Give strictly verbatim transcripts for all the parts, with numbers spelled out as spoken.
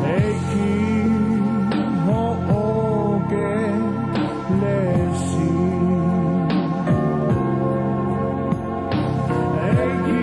ʻEiki hoʻo kelesi. ʻEiki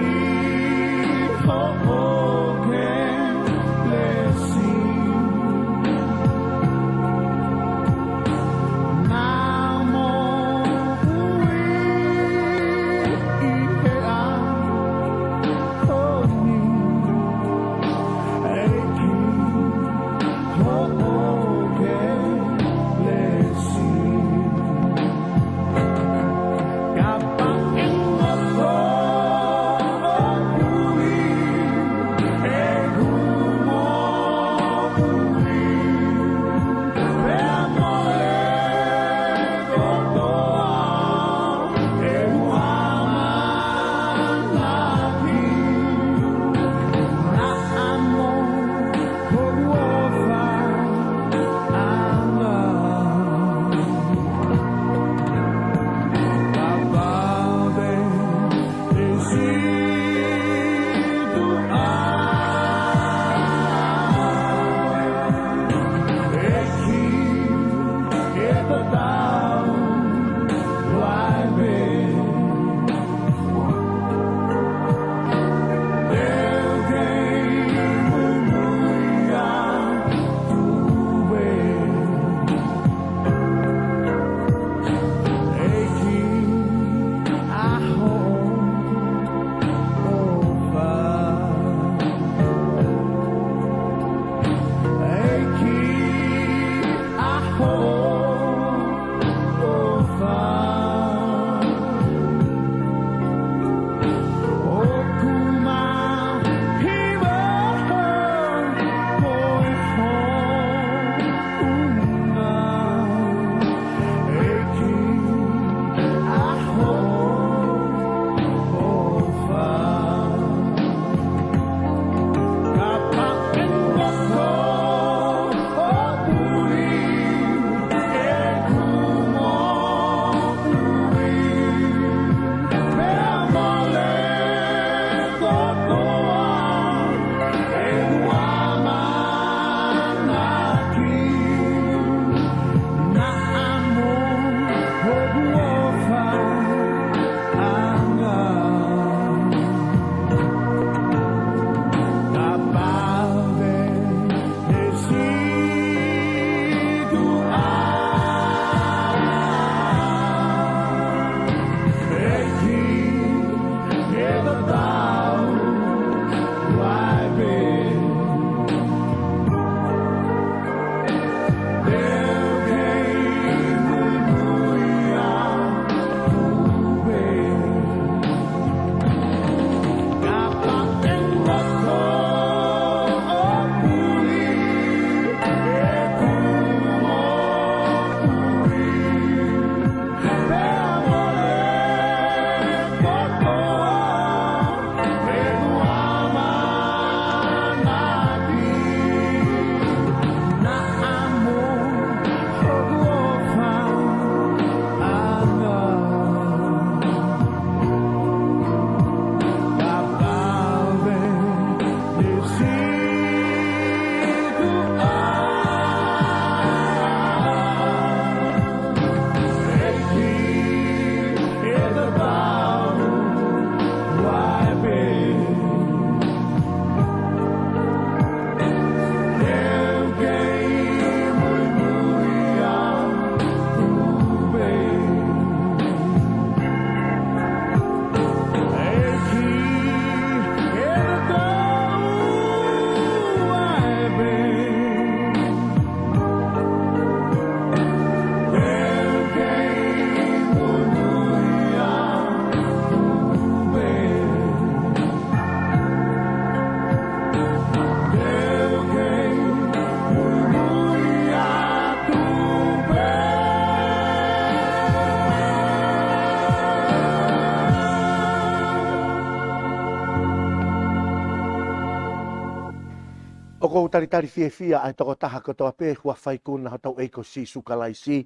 ʻOku ou talitali fiefia ʻa e tokotaha kotoa pē, huafa ʻi he huafa ʻo hotau ʻEiki ko Sīsū Kalaisi.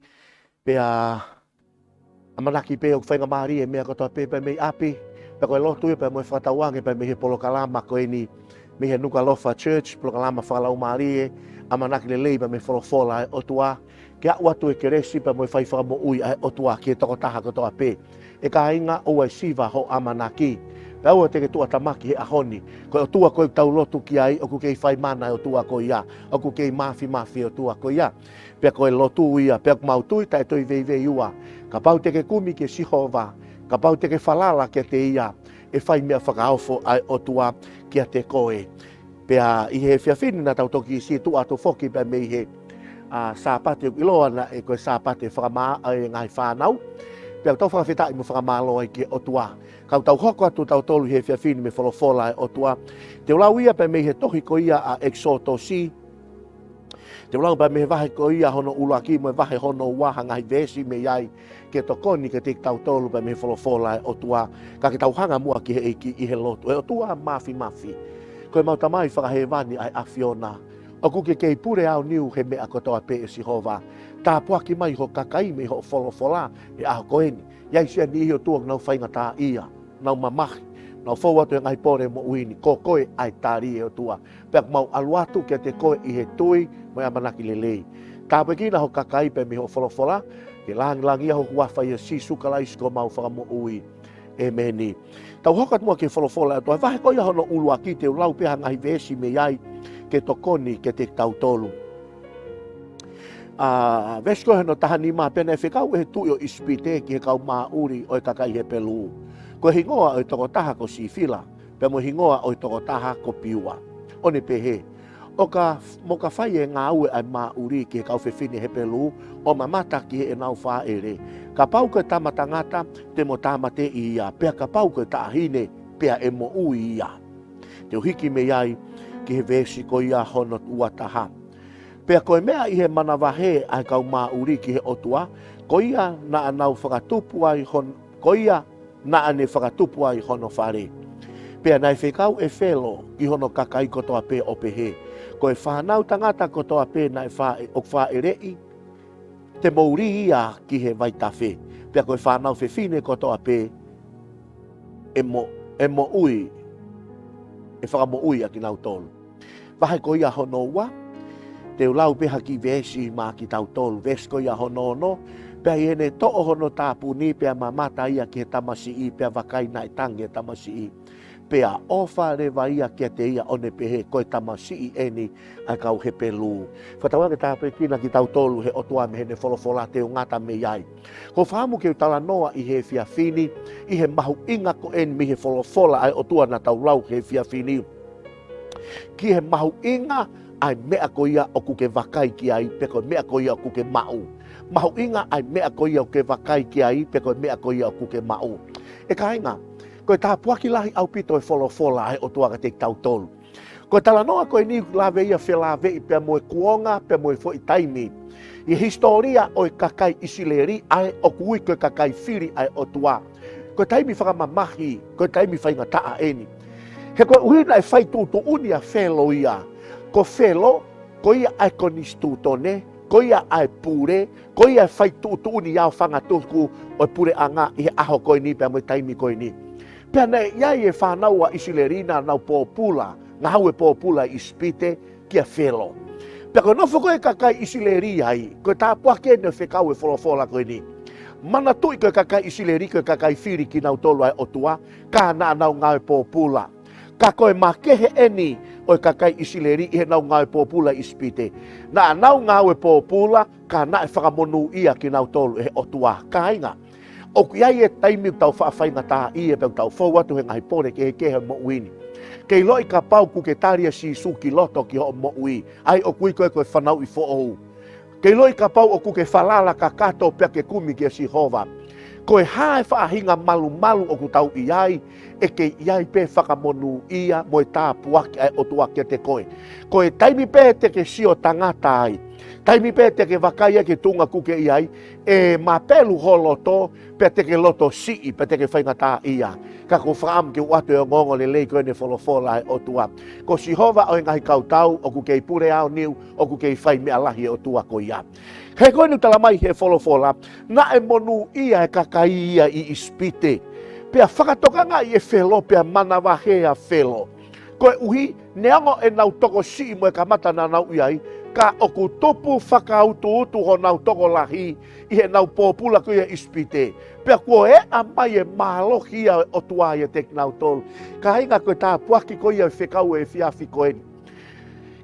Pea ʻamanaki pē ʻoku faingamālie e meʻa kotoa pē, pea mei ʻapi, pea ko e lotu ia, pea mo e fakatauange, pea mei he polokalama ko eni, mei he Nukuʻalofa Church, polokalama fakalaumālie, ʻamanaki lelei, pea mei he folofola ʻa e ʻOtua, ke aʻu atu e kelesi pea mo e fai fakamoʻui ʻa e ʻOtua ki he tokotaha kotoa pē. ʻE kāinga, ʻoua ʻe siva hoʻo ʻamanaki. Pea ʻoua te ke tuʻatamaki he ʻaho ni. Ko e ʻOtua ko ē ʻoku tau lotu ki ai, ʻoku kei fai mana e ʻOtua ko ia, ʻoku kei māfimafi e ʻOtua ko ia. Pea ko e lotu ia, pea ʻoku mau tui taʻe toe veiveiua. Kapau te ke kumi kia Sihova, kapau te ke falala kiate ia, ʻe fai meʻa fakaofo ʻa e ʻOtua kiate koe. Pea ʻi he efiafi ni naʻa tau toki situʻa atu foki pea mei he, ʻa, Sāpate ʻoku ʻiloa naʻe ko e Sāpate fakamaʻa e ngaahi fānau. Pea ʻoku tau fakafetaʻi mo fakamālō ai ki he ʻOtua. Ka ʻoku tau hoko atu tautolu ʻi he efiafi ni mei he folofola ʻa e ʻOtua. Te u lau ia pea mei he tohi ko ia ʻa ʻEkisotosi. Te u lau pea mei he vahe ko ia hono ʻuluaki mo e vahe hono ua, ha ngaahi veesi mei ai, ke tokoni kiate kitautolu pea mei he folofola ʻa e ʻOtua, ka ke tau hanga muʻa ki he ʻEiki ʻi he lotu. ʻE ʻOtua māfimafi, ko ʻemau Tamai fakahēvani ʻa e ʻAfiona, ʻoku ke kei pule aoniu he meʻa kotoa pē ʻe Sihova. Tāpuaki mai ho kakai mei hoʻo folofola he ʻaho ko eni. ʻI ai siʻa niʻihi ʻOtua ʻoku nau faingataʻaʻia, nau mamahi, nau fou atu he ngaahi pole moʻui ni, ko koe ʻa e tali ʻe ʻOtua. Pea ʻoku mau ʻalu atu kiate koe ʻi he tui mo e ʻamanaki lelei. Tāpuekina ho kakai pea mei hoʻo folofola, ke langilangiʻia ho huafa ʻia Sīsū Kalaisi ko homau Fakamoʻui. ʻEmeni. Tau hoko atu muʻa ki he folofola ʻa e ʻOtua, vahe ko ia hono ʻuluaki, te u lau pē ha ngaahi veesi mei ai ke tokoni kiate kitautolu. ʻA, veesi ko hono taha nima: Pea naʻe fekau ʻe he tuʻi ʻo ʻIsipite ki he kau māʻuli ʻo e kakai Hepelū, ko e hingoa ʻo e tokotaha ko Sifila, pea mo e hingoa ʻo e tokotaha ko Piua, ʻo ne pehē, ʻOka, mo ka fai e ngāue ʻa e māʻuli ki he kau fefine Hepelū, ʻo mamata ki heʻenau fāʻele. Kapau ko e tama tangata, te mo tāmateʻi ia, pea kapau ko e taʻahine, pea ʻe moʻui ia. Te u hiki mei ai ki he veesi ko ia hono ua taha. Pea ko e meʻa ʻi he manavahē ʻa e kau māʻuli ki he ʻOtua, ko ia naʻa nau fakatupu ai hon-, ko ia naʻa ne fakatupu ai hono fale. Pea naʻe fekau ʻe Felo ki hono kakai kotoa pē ʻo pehē, Ko e fānau tangata kotoa pē naʻe fā-, ʻoku fāʻeleʻi, te mou lī ia ki he vaitafe. Pea ko e fānau fefine kotoa pē ʻe mo-, ʻe moʻui, ʻe fakamoʻui ʻa kinautolu. Vahe ko ia hono ua, te u lau pē ha kiʻi veesi maʻa kitautolu, veesi ko ia hono ono: Pea ʻi heʻene toʻo hono tāpuni, pea mamata ia ki he tamasiʻi, pea vakai naʻe tangi e tamasiʻi. Pea ʻofa leva ia kiate ia, ʻo ne pehē, Ko e tamasiʻi eni ʻa e kau Hepelū. Fakatauange ke tāpuekina kitautolu ʻe he ʻOtua mei heʻene folofola, te u ngata mei ai. Ko e fakaʻamu ke u talanoa ʻi he efiafi ni, ʻi he mahuʻinga ko eni mei he folofola ʻa e ʻOtua naʻa tau lau he efiafi ni, ki he mahuʻinga ʻa e meʻa ko ia ʻoku ke vakai ki ai, pe ko e meʻa ko ia ʻoku ke maʻu. Mahuʻinga ʻa e meʻa ko ia ʻoku ke vakai ki ai, pe ko e meʻa ko ia ʻoku ke maʻu. ʻE kāinga, ko e tāpuaki lahi ʻaupito e folofola ʻa e ʻOtua kiate kitautolu. Ko e talanoa ko eni ʻoku lave ia felāveʻi pea mo e kuonga, pea mo e foʻi taimi ʻi he hisitōlia ʻo e kakai ʻIsileli, ʻa ē ʻoku ui ko e kakai fili ʻa e ʻOtua. Ko e taimi fakamamahi, ko e taimi faingataʻa eni. He koeʻuhi naʻe fai tuʻutuʻuni ʻa Felo ia. Ko Felo, ko ia ʻa e konisitūtone, ko ia ʻa e pule, ko ia ʻa e fai tuʻutuʻuni ʻa e fanga tuku ʻo e puleʻanga ʻi he ʻaho ko eni pea mo e taimi ko eni. Pea naʻe ʻi ai e fānau ʻa ʻIsileli naʻa nau pōpula, ngāue pōpula ʻi ʻIsipite kia Felo. Pea ko e nofo ko ē kakai ʻIsileli ai, ko e tāpuaki eni ʻo e fekau e folofola ko eni. Manatuʻi ko e kakai ʻIsileli, ko e kakai fili kinautolu ʻa e ʻOtua, ka naʻa nau ngāue pōpula. Ka ko e makehe eni ʻo e kakai ʻIsileli ʻi heʻenau ngāue pōpula ʻi ʻIsipite. Naʻa nau ngāue pōpula, ka naʻe fakamonūʻia kinautolu ʻe he ʻOtua. Kāinga, ʻoku ʻi ai e taimi ʻoku tau faʻa faingataʻaʻia pea ʻoku tau fou atu he ngaahi pole kehekehe ʻo e moʻui ni. Ke ʻiloʻi kapau ʻoku ke tali ʻa Sīsū ki loto ki hoʻo moʻui, ʻa ē ʻoku ui ko ē ko e fanauʻi foʻou. Ke ʻiloʻi kapau ʻoku ke falala kakato pea ke kumi kia Sihova. Ko e hā e faʻahinga malumalu ʻoku tau ʻi ai, ʻe kei ʻi ai pē fakamonūʻia mo e tāpuaki ʻa e ʻOtua kiate koe. Ko e taimi pē te ke sio tangata ai, Taimi pē te ke vakai ai ki he tuʻunga ʻoku ke ʻi ai, ʻe mapelu ho loto, pea te ke loto siʻi, pea te ke faingataʻaʻia. Ka ʻoku ou fakaʻamu ke u ʻoatu e ongoongo lelei ko eni folofola ʻa e ʻOtua. Ko Sihova ʻo e ngaahi kautau, ʻoku kei pule aoniu, ʻoku kei fai meʻa lahi e ʻOtua ko ia. He ko eni ʻoku tala mai he folofola, naʻe monūʻia e kakai ia ʻi ʻIsipite. Pea fakatokangaʻi ʻe Felo, pea manavahē ʻa Felo. Koeʻuhi, neongo ʻenau tokosiʻi mo e kamata naʻa nau ʻi ai, ka ʻoku tupu fakautuutu honau tokolahi ʻi heʻenau pōpula ko ia ʻi ʻIsipite. Pea kuo eʻa mai e mālohi ia ʻo e ʻOtua ʻiate kinautolu. Kāinga, ko e tāpuaki ko ia ʻo e fekau ʻo e efiafi ko eni.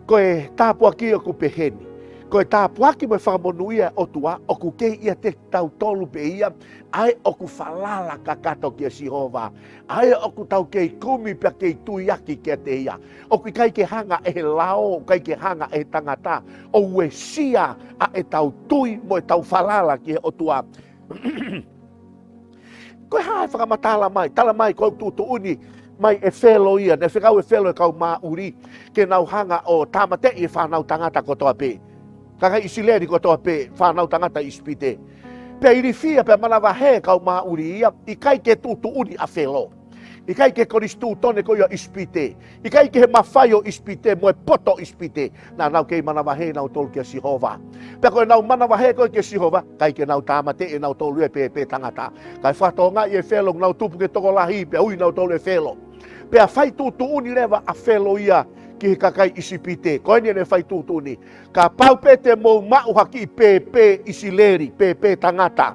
Ko e tāpuaki ʻoku peheni. Ko e tāpuaki mo e fakamonūʻia ʻa e ʻOtua, ʻoku kei ʻiate kitautolu pē ia, ʻa ē ʻoku falala kakato kia Sihova, ʻa ē ʻoku tau kei kumi pea kei tuiaki kiate ia. ʻOku ʻikai ke hanga ʻe he lao, ʻoku ʻikai ke hanga ʻe he tangata ʻo uesia ʻa ʻetau tui mo ʻetau falala ki he ʻOtua. Ko e hā e fakamatala mai, tala mai ko e tuʻutuʻuni mai ʻe Felo ia, naʻe fekau ʻe Felo e kau māʻuli ke nau hanga ʻo tāmateʻi e fānau tangata kotoa pē. Kakai ʻIsileli kotoa pē, fānau tangata ʻi ʻIsipite. Pea ilifia, pea manavahē e kau māʻuli ia, ʻikai ke tuʻutuʻuni ʻa Felo. ʻIkai ke he konisitūtone ko ia ʻo ʻIsipite. ʻIkai ke he mafai ʻo ʻIsipite, mo e poto ʻo ʻIsipite. Naʻa nau kei manavahē nautolu kia Sihova. Pea ko ʻenau manavahē ko ē kia Sihova, ʻikai ke nau tāmateʻi nautolu ia e pēpē tangata. Kae fakatokangaʻi ʻe Felo, nau tupu ke tokolahi, pea ui nautolu ʻe Felo. Pea fai tuʻutuʻuni leva ʻa Felo ia ki he kakai ʻIsipite. Ko eni ʻene fai tuʻutuʻuni. Kapau pē te mou maʻu ha kiʻi pēpē ʻIsileli, pēpē tangata,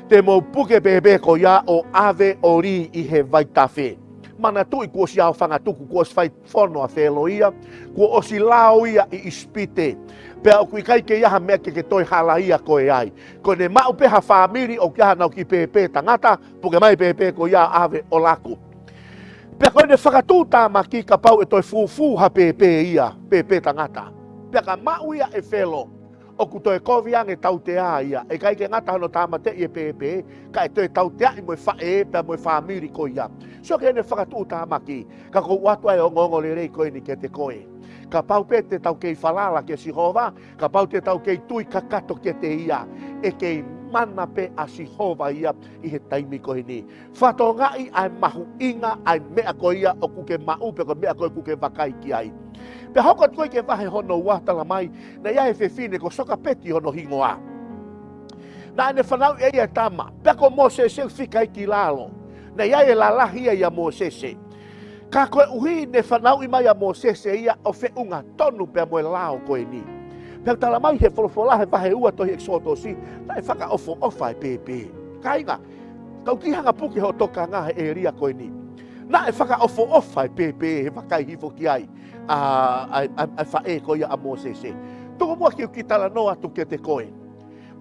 te mou puke pēpē ko ia ʻo ʻave ʻo lī ʻi he vaitafe. Manatuʻi kuo ʻosi ʻaofangatuku, kuo ʻosi fai fono ʻa Felo ia, kuo ʻosi lao ia ʻi ʻIsipite. Pea ʻoku ʻikai ke ʻi ai ha meʻa ke ke toe halaia koe ai. Ko ʻene maʻu pē ha fāmili ʻoku ʻi ai haʻanau kiʻi pēpē tangata, puke mai pēpē ko ia ʻave ʻo laku. Pea ko ʻene fakatuʻutāmaki kapau ʻe toe fūfū ha pēpē ia, pēpē tangata. Pea ka maʻu ia ʻe Felo, ʻoku toe kovi ange tautea ia, ʻe ʻikai ke ngata hono tāmateʻi e pēpē, ka ʻe toe tauteaʻi mo e faʻē, pea mo e fāmili ko ia. Sio ki heʻene fakatuʻutāmaki, ka ʻoku ou ʻoatu ʻa e ongoongo lelei ko eni kiate koe. Kapau pē te tau kei falala kia Sihova, kapau te tau kei tui kakato kiate ia, ʻe kei mana pē ʻa Sihova ia ʻi he taimi ko eni. Fakatokangaʻi ʻa e mahuʻinga ʻa e meʻa ko ia ʻoku ke maʻu pe ko e meʻa ko ē ʻoku ke vakai ki ai. Pea hoko atu ko ē ki he vahe hono ua, tala mai, naʻe ʻi ai e fefine ko Sokapeti hono hingoa. Naʻa ne fanauʻi ʻe ia e tama, pea ko Mōsese ʻoku fika ia ki lalo. Naʻe ʻi ai e lalahi ia ʻia Mōsese. Ka koeʻuhi ne fanauʻi mai ʻa Mōsese ia ʻo feʻunga tonu pea mo e lao ko eni. Pea ʻoku tala mai he folofola he vahe ua tohi ʻEkisotosi, naʻe fakaʻofoʻofa e pēpē. Kāinga, ka u kiʻi hanga puke hoʻo tokanga he ʻēlia ko eni. Naʻe fakaʻofoʻofa e pēpē he vakai hifo ki ai ʻa, ʻa, ʻa, ʻa e faʻē ko ia ʻa Mōsese. Tuku muʻa ke u kiʻi talanoa atu kiate koe.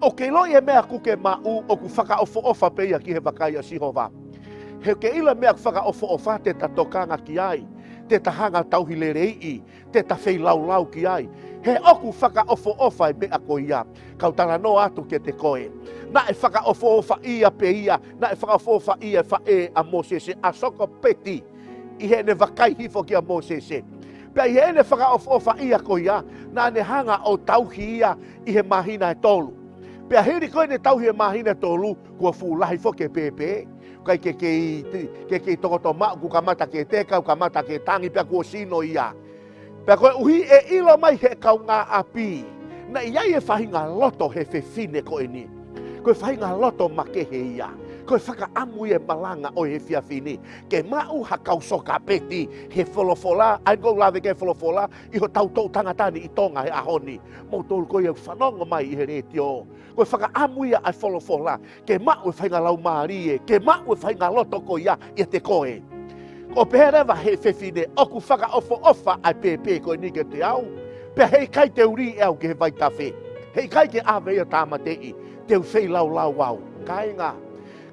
ʻOku ke ʻiloʻi e meʻa ʻoku ke maʻu, ʻoku fakaʻofoʻofa pē ia ki he vakai ʻa Sihova. He ʻoku ke ʻilo e meʻa ʻoku fakaʻofoʻofa te ta tokanga ki ai, te ta hanga tauhi leleiʻi, te ta feilaulau ki ai. He ʻoku fakaʻofoʻofa e meʻa ko ia. Ka u talanoa atu kiate koe. Naʻe fakaʻofoʻofaʻia pē ia, naʻe fakaʻofoʻofaʻia e faʻē ʻa Mōsese, ʻa Sokapeti, ʻi heʻene vakai hifo kia Mōsese. Pea ʻi heʻene fakaʻofoʻofaʻia ko ia, naʻa ne hanga ʻo tauhi ia ʻi he māhina ʻe tolu. Pea hili ko ē ʻene tauhi e māhina ʻe tolu, kuo fuʻu lahi foki e pēpē. ʻIkai ke kei, ke kei tokoto maʻu, kuo kamata ke teka, kuo kamata ke tangi, pea kuo sino ia. Pea koeʻuhi ʻe ʻilo mai he kaungāʻapi, naʻe ʻi ai e faʻahinga loto he fefine ko eni. Ko e faʻahinga loto makehe ia. Ko e fakaʻamu ia e malanga ʻo e efiafi ni, ke maʻu ha kau Sokapeti he folofola, ʻa ia ʻoku ou lave ki he folofola, ʻi hotau toʻu tangata ni ʻi Tonga he ʻaho ni. Moutolu ko ia ʻoku fanongo mai ʻi he letiō. Ko e fakaʻamu ia ʻa e folofola, ke maʻu e faʻahinga laumālie, ke maʻu e faʻahinga loto ko ia ʻiate koe. ʻO pehē leva he fefine, ʻoku fakaʻofoʻofa ʻa e pēpē ko eni kiate au, pea heʻikai te u lī ʻe au ki he vaitafe. Heʻikai ke ʻave ia ʻo tāmateʻi, te u feilaulau au. Kāinga,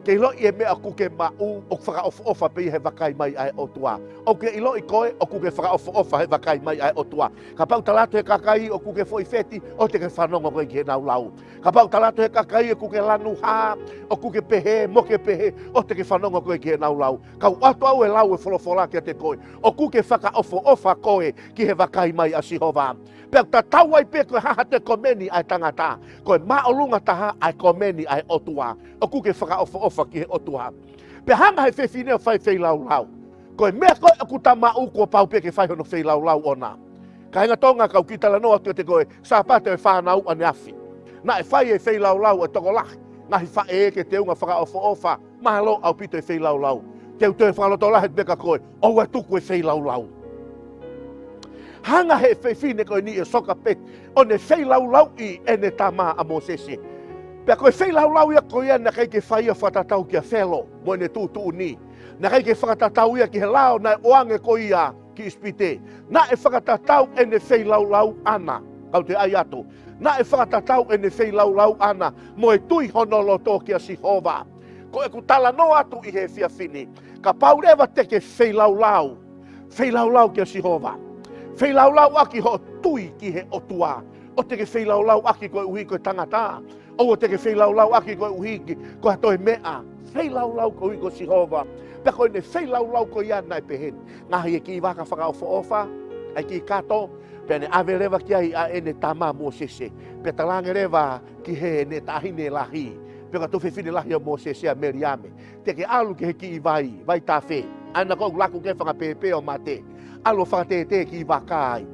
Ke ʻiloʻi e meʻa ʻoku ke maʻu, ʻoku fakaʻofoʻofa pē ia he vakai mai ʻa e ʻOtua. ʻOku ke ʻiloʻi koe, ʻoku ke fakaʻofoʻofa he vakai mai ʻa e ʻOtua. Kapau tala atu he kakai ʻoku ke foʻi feti, ʻoua te ke fanongo koe ki heʻenau lau. Kapau tala atu he kakai ʻoku ke lanu hā, ʻoku ke pehē, mo ke pehē, ʻoua te ke fanongo koe ki heʻenau lau. Ka ʻoatu ʻe au e lau e folofola kiate koe, ʻoku ke fakaʻofoʻofa koe ki he vakai mai ʻa Sihova. Pea ʻoku tatau ai pē ko e hā haʻate komeni ʻa e tangata, ko e māʻolunga taha ʻa e komeni ʻa e ʻOtua. ʻOku ke fakaʻofoʻofa ki he ʻOtua. Pea hanga he fefine ʻo fai feilaulau. Ko e meʻa ko ē ʻoku ta maʻu kuo pau pē ke fai hono feilaulau ʻona. Kāinga Tonga, kau kiʻi talanoa atu kiate koe, Sāpate ʻo e fānau ʻaneafi. Naʻe fai e feilaulau ʻa e tokolahi, ngaahi faʻē ke teunga fakaʻofoʻofa, mālō ʻaupito e feilaulau. Te u toe fakalotolahi atu pē kia koe, ʻoua ʻe tuku e feilaulau. Hanga he fefine ko eni ʻo Sokapeti, ʻo ne feilaulauʻi ʻene tama ʻa Mōsese. Pea ko e feilaulau ia ko ia naʻe ʻikai ke fai ia fakatatau kia Felo, mo ʻene tuʻutuʻuni. Naʻe ʻikai ke fakatatau ia ki he lao naʻe ʻoange ko ia ki ʻIsipite. Naʻe fakatatau ʻene feilaulau ʻana, kau toe ʻai atu. Naʻe fakatatau ʻene feilaulau ʻana, mo e tui hono loto kia Sihova. Ko ʻeku talanoa atu ʻi he efiafi ni. Kapau leva te ke feilaulau, feilaulau kia Sihova. Feilaulau ʻaki hoʻo tui ki he ʻOtua. ʻOua te ke feilaulau ʻaki koeʻuhi ko e tangata. ʻOua te ke feilaulau ʻaki koeʻuhi ko ha toe meʻa. Feilaulau koeʻuhi ko Sihova. Pea ko ʻene feilaulau ko ia naʻe pehē ni. Ngaohi e kiʻi vaka fakaʻofoʻofa, ʻa e kiʻi kato, pea ne ʻave leva ki ai ʻa ʻene tama Mōsese. Pea talaange leva ki heʻene taʻahine lahi, pe ko e tuofefine lahi ʻo Mōsese ʻa Meliame, te ke ʻalu ki he kiʻi vai, vai tafe. ʻAna ʻoku laku ki ai e fanga pēpē ʻo mate. ʻAlu ʻo fakatētē e kiʻi vaka ai.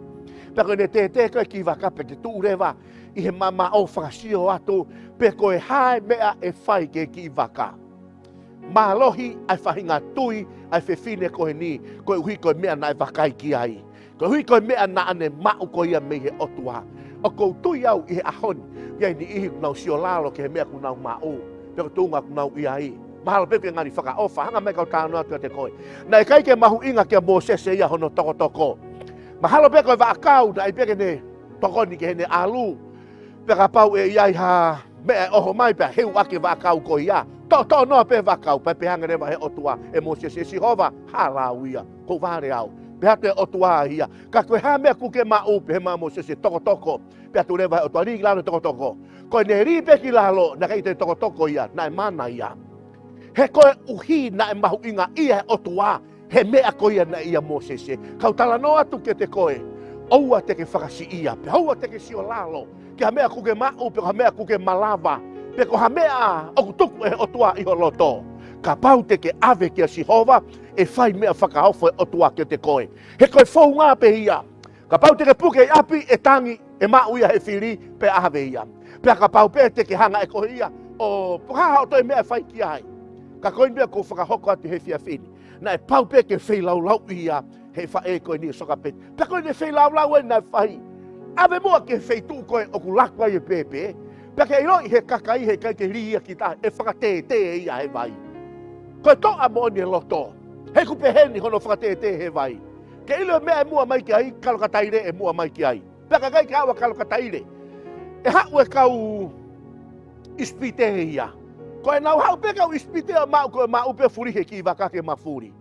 Pea ko ʻene tētē ko ē e kiʻi vaka pea te tuʻu leva ʻi he mamaʻo ʻo fakasio atu pe ko e hā e meʻa ʻe fai ki he kiʻi vaka. Mālohi ʻa e faʻahinga tui ʻa e fefine ko eni, koeʻuhi ko e meʻa naʻe vakai ki ai. Koeʻuhi ko e meʻa naʻa ne maʻu ko ia mei he ʻOtua. ʻOku ou tui au ʻi he ʻaho ni, ʻoku ʻi ai e niʻihi ʻoku nau sio lalo ki he meʻa ʻoku nau maʻu, pe ko e tuʻunga ʻoku nau ʻi ai. Mahalo pē ʻoku ke ngali fakaʻofa, hanga mai kau talanoa atu kiate koe. Naʻe ʻikai ke mahuʻinga kia Mōsese ia hono tokotoko. Mahalo pē ko e vaʻakau naʻe ʻikai pē ke ne tokoni ki heʻene ʻalu. Pea kapau ʻe ʻi ai ha meʻa ʻe ʻoho mai pea heu ʻaki e vaʻakau ko ia, toʻotoʻo noa pē e vaʻakau, pea pehē ange leva ʻe he ʻOtua ʻe Mōsese, Sihova, hā lau ia, ʻoku ou vale au. Pehē atu e ʻOtua ia, ka ko e hā e meʻa ʻoku ke maʻu? Pehē mai ʻa Mōsese, tokotoko. Pea tuli leva e ʻOtua, lī ki lalo e tokotoko. Ko ʻene lī pē ki lalo, naʻe ʻikai toe tokotoko ia, naʻe mana ia. He koeʻuhi naʻe mahuʻingaʻia ʻe he ʻOtua he meʻa ko ia naʻe ʻia Mōsese. Kau talanoa atu kiate koe, ʻoua te ke fakasiʻia, pea ʻoua te ke sio lalo ki ha meʻa ʻoku ke maʻu, pe ko ha meʻa ʻoku ke malava, pe ko ha meʻa ʻoku tuku ʻe he ʻOtua ʻi ho loto. Kapau te ke ʻave kia Sihova, ʻe fai meʻa fakaofo e ʻOtua kiate koe. He ko e founga pē ia. Kapau te ke puke ʻi ʻapi, ʻe tangi, ʻe maʻu ia he fili, pea ʻave ia. Pea kapau pē te ke hanga ʻe koe ia ʻo fakahā hoʻo toe meʻa ʻe fai ki ai. Ka ko e meʻa ʻoku ou fakahoko atu he efiafi ni, naʻe pau pē ke feilaulauʻi ia he faʻē ko eni ʻo Sokapeti. Pea ko ʻene feilaulau ē naʻe fai, ʻave muʻa ki he feituʻu ko ē ʻoku laku ai e pēpē. Pea ke ʻiloʻi ʻe he kakai he ʻikai ke lī ia ki tahi, ʻe fakatētē ia he vai. Ko e toʻa moʻoni e loto. He ʻoku pehē ni hono fakatētē he vai. Ke ʻilo e meʻa ʻe muʻa mai ki ai, kalokataile ʻe muʻa mai ki ai. Pea ka ʻikai ke ʻalu ʻa kalokataile, ʻe haʻu e kau ʻIsipite ia. Ko ʻenau haʻu pē kau ʻIsipite ʻo maʻu, ko e maʻu pē fuli he kiʻi vaka ke mafuli.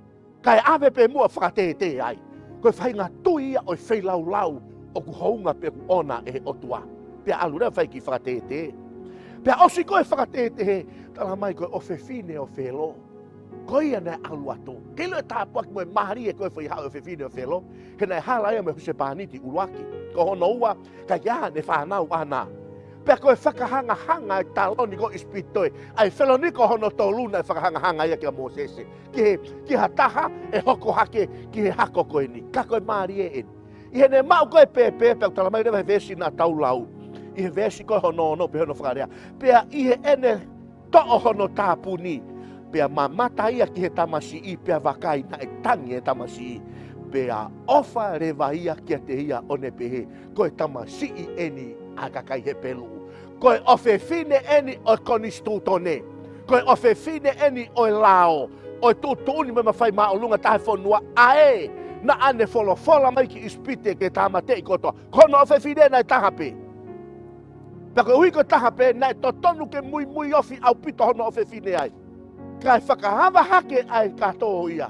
Kae ʻave pē muʻa fakatētē ai. Ko e faʻahinga tui ia ʻo e feilaulau ʻoku hounga pe ʻoku ʻoʻona ʻe he ʻOtua. Pea ʻalu leva fai kiʻi fakatētē. Pea ʻosi ko e fakatētē, tala mai ko e ʻofefine ʻo Felo. Ko ia naʻe ʻalu atu. Ke ʻilo e tāpuaki mo e mālie ko e foʻi haʻu e ʻofefine ʻo Felo. He naʻe hala ia mo e husepāniti ʻuluaki. Ko hono ua, ʻikai ke ʻi ai haʻane fānau ʻana. Pea ko e fakahangahanga e taloni ko ē ʻIsipite, ʻa e feloniko hono tolu naʻe fakahangahanga ia kia Mōsese. Ki he, ki ha taha ʻe hoko hake ki he hako ko eni. Ka ko e mālie eni. ʻI heʻene maʻu ko ē e pēpē, pea ʻoku tala mai leva he veesi naʻa tau lau. ʻI he veesi ko ē hono ono pē hono fakalea. Pea ʻi heʻene toʻo hono tāpuni, pea mamata ia ki he tamasiʻi, pea vakai naʻe tangi e tamasiʻi. Pea ʻofa leva ia kiate ia ʻo ne pehē, ko e tamasiʻi eni ʻa e kakai Hepelū. Ko e ʻofefine eni ʻo e konisitūtone. Ko e ʻofefine eni ʻo e lao. ʻO e tuʻutuʻuni mo e mafai māʻolunga taha e fonua. ʻA ē naʻa ne folofola mai ki ʻIsipite ke tāmateʻi kotoa. Ko hono ʻofefine naʻe taha pē. Pea koeʻuhi ko e taha pē, naʻe totonu ke muimui ofi ʻaupito hono ʻofefine ai. Kae fakaava hake ʻa e kato ia,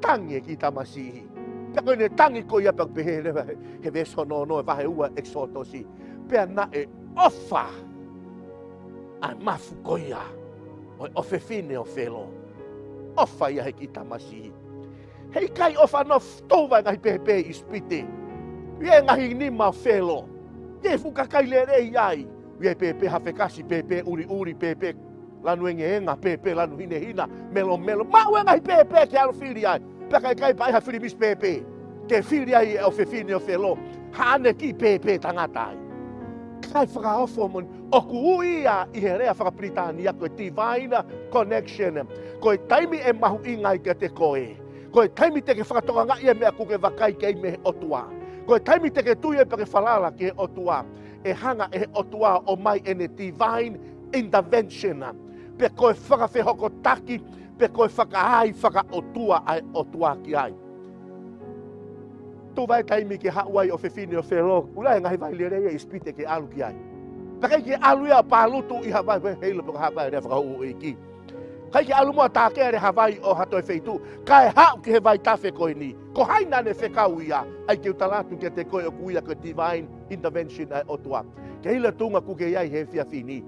tangi e kiʻi tamasiʻi. Pea ko ʻene tangi ko ia pea pehē leva he, he veesi hono ono ʻo e vahe ua ʻEkisotosi, pea naʻe ʻofa ʻa e mafu ko ia ʻo e ʻofefine ʻo Felo. ʻOfa ia he kiʻi tamasiʻi. Heʻikai ʻofa noa tova e ngaahi pēpē ʻi ʻIsipite. ʻI he ngaahi nima ʻo Felo. ʻI he fuʻu kakai lelei ai. ʻI he pēpē hafekasi, pēpē ʻuliʻuli, pēpē lanu engeenga, pēpē lanu hinehina, melomelo. Maʻu e ngaahi pēpē ke ʻalu fili ai. Pea ʻikai ke ʻi ai ha fili misi pēpē ke fili ai e ʻofefine ʻo Felo. Haʻane kiʻi pēpē tangata ai. Kae fakaofo moʻoni, ʻoku ui ia ʻi he lea fakapilitānia ko e divine connection. Ko e taimi ʻe mahuʻinga ai kiate koe. Ko e taimi te ke fakatokangaʻi e meʻa ʻoku ke vakai ki ai mei he ʻOtua. Ko e taimi te ke tui ai pea ke falala ki he ʻOtua, ʻe hanga ʻe he ʻOtua ʻo ʻomai ʻene divine intervention. Pe ko e fakafehokotaki, pe ko e fakaai fakaʻotua ʻa e ʻOtua ki ai. Tuʻu vai taimi ke haʻu ai ʻofefine ʻo Felo, ʻoku ʻi ai e ngaahi vai lelei ʻi ʻIsipite ke ʻalu ki ai. Pea ʻikai ke ʻalu ia ʻo palutu ʻi ha vai, he ʻilo pe ko ha vai lea fakaʻuʻuiki. ʻIkai ke ʻalu mo ʻatākea ʻe ha vai ʻo ha toe feituʻu, kae haʻu ki he vaitafe ko eni. Ko hai naʻa ne fekau ia, ʻai ke u tala atu kiate koe ʻoku ui ia ko e divine intervention ʻa e ʻOtua. Ke ʻilo e tuʻunga ʻoku ke ʻi ai he efiafi ni.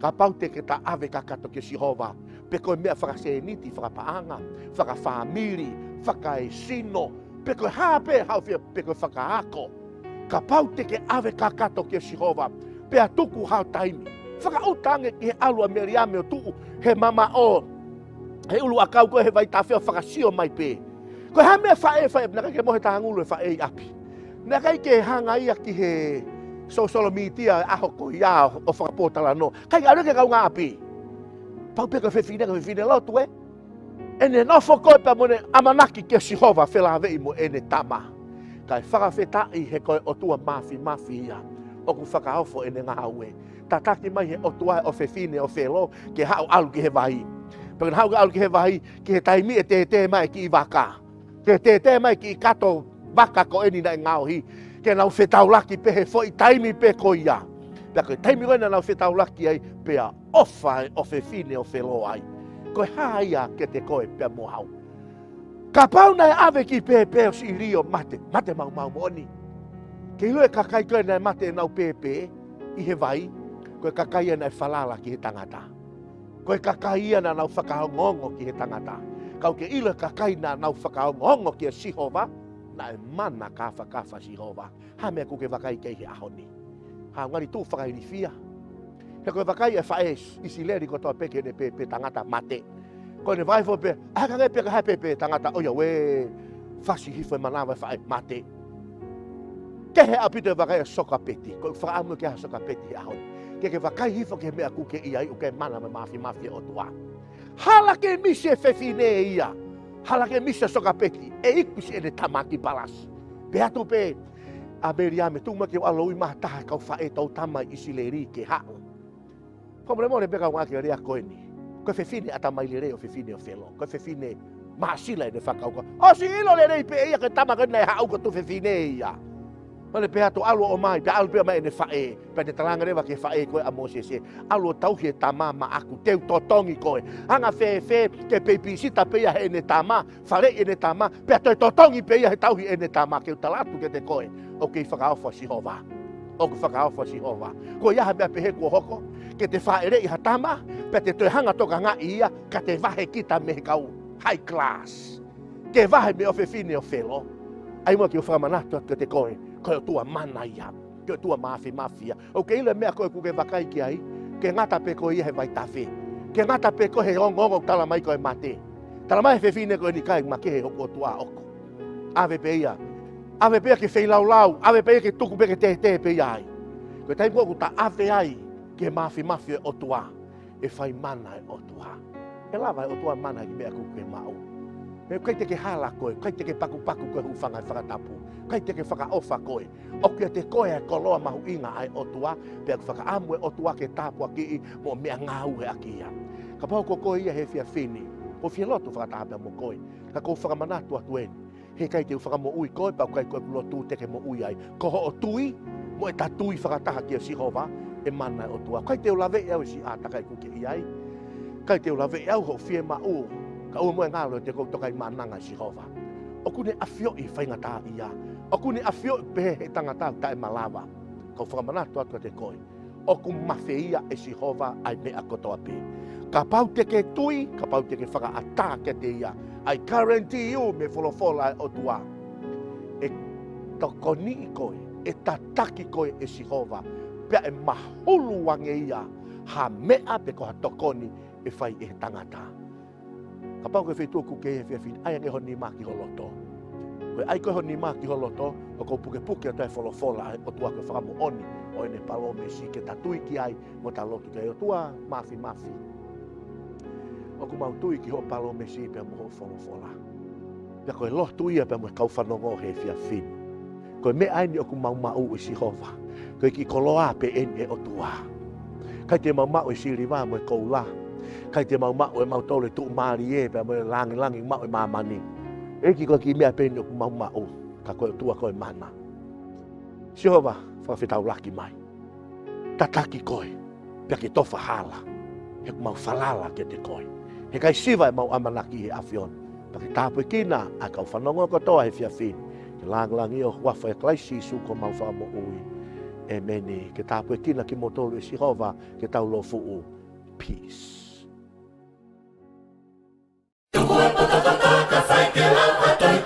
Kapau te ke taʻave kakato kia Sihova, pe ko e meʻa fakasēniti, fakapaʻanga, fakafāmili, fakaesino, pe ko e hā pē haʻo fie, pe ko e fakaako. Kapau te ke ʻave kakato kia Sihova, pea tuku haʻo taimi. Fakaʻuta ange ki he ʻalu ʻa Meliame ʻo tuʻu he mamaʻo he ʻuluʻakau ko ē he vaitafe ʻo fakasio mai pē. Ko e hā e meʻa faʻē, faʻē, naʻe ʻikai ke mohe tāngulu e faʻē ʻi ʻapi. Naʻe ʻikai ke hanga ia ki he sōsiale mītia e ʻaho ko ia ʻo, ʻo fakapōtalanoa. ʻIkai ke ʻalu ia ki he kaungāʻapi. Pau pē ko e fefine, ko e fefine lotu ē. ʻEne nofo ko ē pea mo ʻene ʻamanaki kia Sihova felāveʻi mo ʻene tama. Kae fakafetaʻi he ko e ʻOtua Māfimafi ia. ʻOku fakaofo ʻene ngāue. Tataki mai he ʻOtua e ʻofefine ʻo Felo ke haʻu ʻalu ki he vai. Pea ke haʻu ʻalu ki he vai, ki he taimi ʻe tētē mai e kiʻi vaka. Ke tētē mai e kiʻi kato vaka ko eni naʻe ngaohi. Ke nau fetaulaki pē he foʻi taimi pē ko ia. Pea ko e taimi ko ē naʻa nau fetaulaki ai, pea ʻofa e ʻofefine ʻo Felo ai. Ko e hā ia kiate koe pea mo au? Kapau naʻe ʻave e kiʻi pēpē ʻo siʻi lī ʻo mate, mate maumau moʻoni. Ke ʻilo e kakai ko ē naʻe mate ʻenau pēpē ʻi he vai, ko e kakai ia naʻe falala ki he tangata. Ko e kakai ia naʻa nau fakaongoongo ki he tangata. Ka ʻoku ke ʻilo e kakai naʻa nau fakaongoongo kia Sihova, naʻe mana kāfakafa Sihova. Hā e meʻa ʻoku ke vakai ki ai he ʻaho ni? Hā, ngali tuʻu fakailifia. He ko e vakai e faʻē ʻIsileli kotoa pē ki heʻene pēpē tangata mate. Ko ʻene vaifo pē, ʻa e hangē pē ko e hā e pēpē tangata, ʻoiauē, fasi hifo e manava e faʻē, mate. Kehe ʻaupito e vakai e sokapeti, ko e fakaʻamu ke ʻi ai ha sokapeti he ʻaho ni. Ke ke vakai hifo ki he meʻa ʻoku ke ʻi ai, ʻoku ke mana mo e Māfimafi ʻo e ʻOtua. Hala ke misi e fefine ia. Hala ke misi e sokapeti. ʻE iku siʻene tama ki palasi. Pehē atu pē ʻa Meliame, tuku muʻa ke u ʻalu ʻo ui mai ha taha e kau faʻē tau tama ʻi ʻIsileli ke haʻu. Fakamolemole pē kaungā ke lea ko eni. Ko e fefine ʻatamai lelei ʻofefine ʻo Felo. Ko e fefine māsila ʻene fakakaukau. ʻOsi ʻilo lelei pē ia ko e tama ko ē naʻe haʻu ko e tuofefine ia. Pea ne pehē atu ʻalu ʻo ʻomai, pea ʻalu pē ʻomai ʻene faʻē. Pea ne talaange leva ki he faʻē ko ē ʻa Mōsese, ʻalu ʻo tauhi e tama maʻaku, te u totongi koe. Anga fēfē ke peipeisita pē ia heʻene tama, faleʻi ʻene tama, pea toe totongi pē ia he tauhi ʻene tama, ke u tala atu kiate koe, ʻoku kei fakaofo ʻa Sihova. ʻOku fakaofo ʻa Sihova. Ko e hā e meʻa pehē kuo hoko, ke te fāʻeleʻi ha tama, pea te toe hanga ʻo tokangaʻi ia, ka te vahe kita mei he kau high class. Ke vahe mei he ʻofefine ʻo Felo. ʻAi muʻa ke u fakamanatu atu kiate koe, ko e ʻOtua mana ia. Ko e ʻOtua Māfimafi ia. ʻOku ke ʻilo e meʻa ko ē ʻoku ke vakai ki ai, ke ngata pē koe ia he vaitafe. Ke ngata pē koe he ongoongo ʻoku tala mai ko e mate. Tala mai he fefine ko eni, ʻikai, makehe hoku ʻOtua ʻoʻoku. ʻAve pē ia. ʻAve pē ia ke feilaulau. ʻAve pē ia ke tuku pē ke tētē pē ia ai. Ko e taimi ko ē ʻoku ta ʻave ai ki he Māfimafi ʻo e ʻOtua, ʻe fai mana e ʻOtua. ʻE lava e ʻOtua mana ki he meʻa ʻoku ke maʻu. He ʻikai te ke hala koe, ʻikai te ke pakupaku koe, hūfanga he fakatapu. ʻIkai te ke fakaʻofa koe. ʻOku ʻiate koe e koloa mahuʻinga ʻa e ʻOtua, pea ʻoku fakaʻamu e ʻOtua ke tāpuakiʻi mo meʻangāueʻaki ia. Kapau ko koe ia he efiafi ni, ʻoku ou fie lotu fakataha pea mo koe. Ka ʻoku ou fakamanatu atu eni. He ʻikai te u fakamoʻui koe, pea ʻoku ʻikai ko ʻeku lotu te ke moʻui ai. Ko hoʻo tui, mo ʻeta tui fakataha kia Sihova, ʻe mana e ʻOtua. ʻIkai te u laveʻi au e siʻa takai ʻoku ke ʻi ai. ʻIkai te u laveʻi au hoʻo fiemaʻu, ka ʻoua muʻa ʻe ngalo ʻiate koe ʻoku tokaimaʻananga ʻa Sihova. ʻOku ne ʻafioʻi e faingataʻaʻia. ʻOku ne ʻafioʻi pehē he tangata ʻoku taʻemalava. Kau fakamanatu atu kiate koe, ʻoku mafeia ʻe Sihova ʻa e meʻa kotoa pē. Kapau te ke tui, kapau te ke fakaʻatā kiate ia, I guarantee you mei he folofola ʻa e ʻOtua, ʻe tokoniʻi koe, ʻe tataki koe ʻe Sihova, pea ʻe mahulu ange ia ha meʻa pe ko ha tokoni ʻe fai ʻe he tangata. Kapau ko e feituʻu ʻoku ke ʻi ai he efiafi ni, ʻai ange ho nima ki ho loto. Ko e ʻai ko ē ho nima ki ho loto, ʻoku ou pukepuke atu ʻa e folofola ʻa e ʻOtua ko e fakamoʻoni ʻo ʻene palōmesi ke ta tui ki ai, mo ta lotu ki ai. ʻOtua Māfimafi, ʻoku mau tui ki hoʻo palōmesi pea mo hoʻo folofola. Pea ko e lotu ia pea mo e kau fanongo he efiafi ni. Ko e meʻa eni ʻoku mau maʻu ʻe Sihova. Ko e kiʻi koloa pē eni ʻe ʻOtua. ʻIkai te mau maʻu e siliva mo e koula. ʻIkai te mau maʻu ʻe mautolu e tuʻumālie pea mo e lāngilangi maʻu ʻe māmani. ʻEiki, ko e kiʻi meʻa pē eni ʻoku mau maʻu. Ka ko e ʻOtua ko e mana. Sihova, fakafetaulaki mai. Tataki koe, pea ke tofa hala. He ʻoku mau falala kiate koe. He ʻikai siva ʻemau ʻamanaki he ʻAfiona. Pea ke tāpuekina ʻa e kau fanongo kotoa he efiafi ni. Ke lāngilangiʻia ho huafa, ʻia Kalaisi Sīsū ko homau Fakamoʻui. ʻĒmeni. Ke tāpuekina kimoutolu ʻe Sihova, ke tau lofuʻu. Peace. Tuku e potopotó kae fai ke lau ʻa e tohi